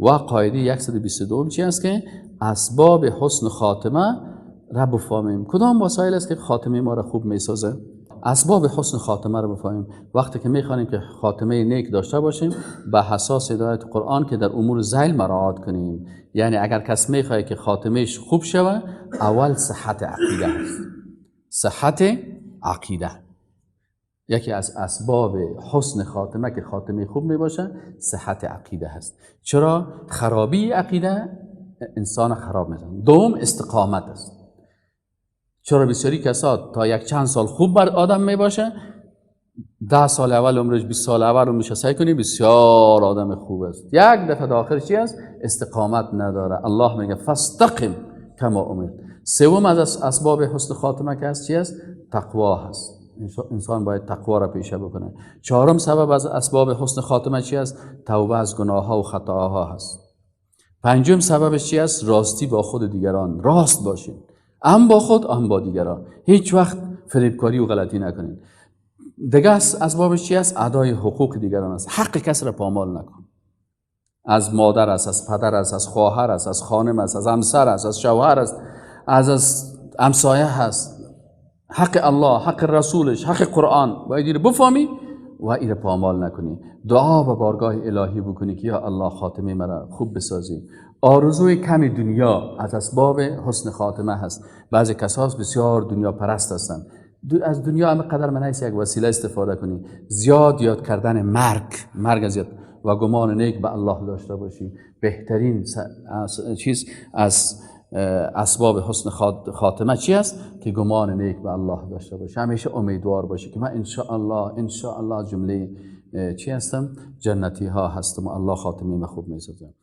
و قاعده 122 چی است که اسباب حسن خاتمه را بفهمیم. کدام وسایل است که خاتمه ما را خوب میسازه؟ اسباب حسن خاتمه را بفهمیم. وقتی که میخوانیم که خاتمه نیک داشته باشیم، به حساس هدایت قرآن که در امور ذیل مراعات کنیم. یعنی اگر کس میخواد که خاتمهش خوب شوه، اول صحت عقیده است. صحت عقیده یکی از اسباب حسن خاتمه که خاتمه خوب میباشه، صحت عقیده هست. چرا؟ خرابی عقیده انسان خراب میزنه. دوم استقامت است. چرا بسیاری کسا تا یک چند سال خوب بر آدم میباشه، 10 سال اول عمرش، 20 سال اول عمرش سعی کنی بسیار آدم خوب است، یک دفعه داخل چی است؟ استقامت نداره. الله میگه فاستقم کما امرت. سوم از اسباب حسن خاتمه که است چی است؟ تقوا هست. انسان باید تقوا را پیشه بکنه. چهارم سبب از اسباب حسن خاتمه چی است؟ توبه از گناه ها و خطاها هست. پنجم سببش چی است؟ راستی با خود دیگران. راست باشین، هم با خود هم با دیگران. هیچ وقت فریبکاری و غلطی نکنین. دیگه اسبابش چی است؟ ادای حقوق دیگران است. حق کس را پامال نکن. از مادر است، از پدر است، از خواهر است، از خانم است، از همسر است، از شوهر است، از همسایه هست. حق الله، حق رسولش، حق قرآن باید اینو بفهمی و اینو پامال نکنی. دعا به بارگاه الهی بکنی که یا الله خاتمه مرا خوب بسازی. آرزوی کم دنیا از اسباب حسن خاتمه هست. بعضی کساس بسیار دنیا پرست هستند. از دنیا همه قدر من یک وسیله استفاده کنی. زیاد یاد کردن مرگ، مرگ زیاد و گمان نیک به الله داشته باشی. بهترین چیز از اسباب حسن خاتمه چی است؟ که گمان نیک به الله داشته باشی. همیشه امیدوار باشی که من ان شاء الله جمله چی هستم؟ جنتی ها هستم و الله خاتمه ما خوب میسازه.